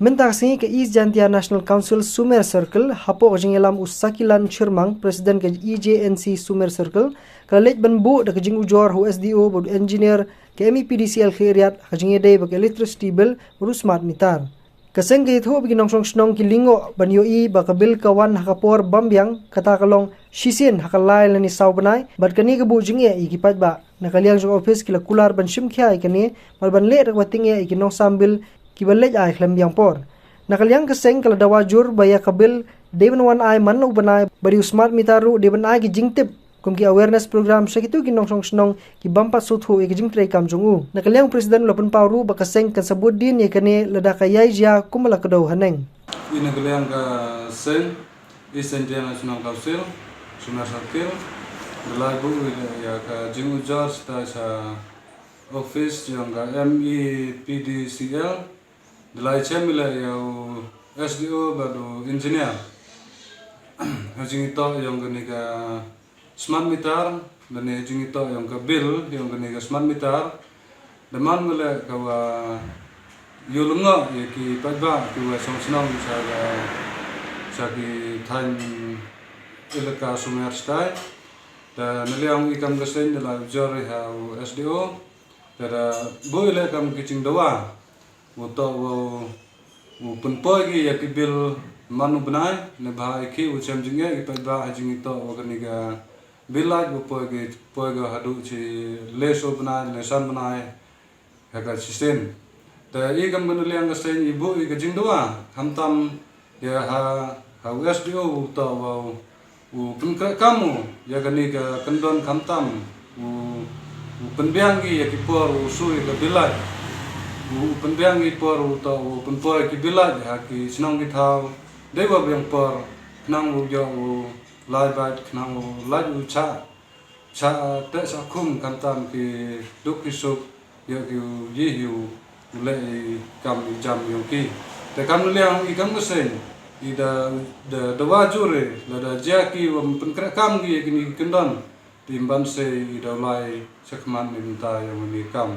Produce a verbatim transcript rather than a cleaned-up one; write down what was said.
Mynta ka sngi ka East Jaintia National Council Sumer Circle, hapoh ka jingïalam u Sakilan Chyrmang, President ka E J N C Sumer Circle, ka la leit ban buh da ka jingujor ha u S D O bad u engineer ka M E P D C L Khliehriat ha ka jingïadei bad ka electricity bill bad u smart meter. Ka seng ka ïathuh ba ki nongshong shnong ki lyngngoh ban ïohi ba ka bill ka wan ha ka por bym biang, kata ka long shisien ha ka lai lane saw bnai, bad kane ka buh jingeh ïa ki paidbah. Na ka liang jong ophis ki la kular ban shim khia ïa kane bad ban leh da kaba tyngeh ïa ki nongsam bill kiba leit ai khlem biang por. Na ka liang ka seng ka la dawa jur ba ïa ka bill dei ban wan ai man la u bnai, bad ïa u smart meter ruh dei ban ai ki jingtip kum ki awareness program sha kito ki nongshong shnong ki bym pat sngewthuh ïa ka jingtrei kam jong u. Na ka liang u President u la pynpaw ruh ba ka seng kan sa bud dien ïa kane lada ka ïai jia kumba la kdew haneng. I na ka liang ka seng East Jaintia National Council, Sumer Circle, da la buh ïa ka jingujor sha ophis jong ka M E P D C L, da la chem ïa u S D O bad u engineer ha jingïatoh jong kane ka smart meter, lane ha jingïatoh jong ka bill jong kane ka smart meter. Da man ba leh kaba ïoh lyngngoh ïa ki paidbah kiba shong shnong sha ka, sha ki thaiñ elaka Sumer Stai. Da na liang i kam ka seng da la ujor ïa u S D O. Da, da buh ïa leh kam ki jingdawa. U toh u, u pynpoi ki ïa ki bill man u bnai, ne ba i ki u chem jingeh ki paidbah ha jingïatoh wa kane ka bill lait, u poi ki, poi ka haduh chi le so bnai, le san bnai ha ka shisien. Te i kam ka na liang ka seng i buh i ka jingdawa, khamtam ïa ha, ha u S D O u toh wa u, u pynkreh kam u ïa kane ka kyndon, khamtam u, u pynbiang ki ïa ki por u shu ïa ka bill lait. U pynbiang ki por u toh u pynpoi ki bill lait ha ki shnong ki thaw dei wa biang por, khnang u ïoh u lai bad khnang u lait u chah, chah teh chah khum, khamtam ki duk ki suk ïa ki u yi hi u leh i kam i jam ïa ki. Te kam na liang i kam ka seng i da, da, da wa jur i lada jia ki wa pynkreh kam ki ïa kine ki kyndon, te im ban se i da u lai shakhmat ni mynta ïa kane kam.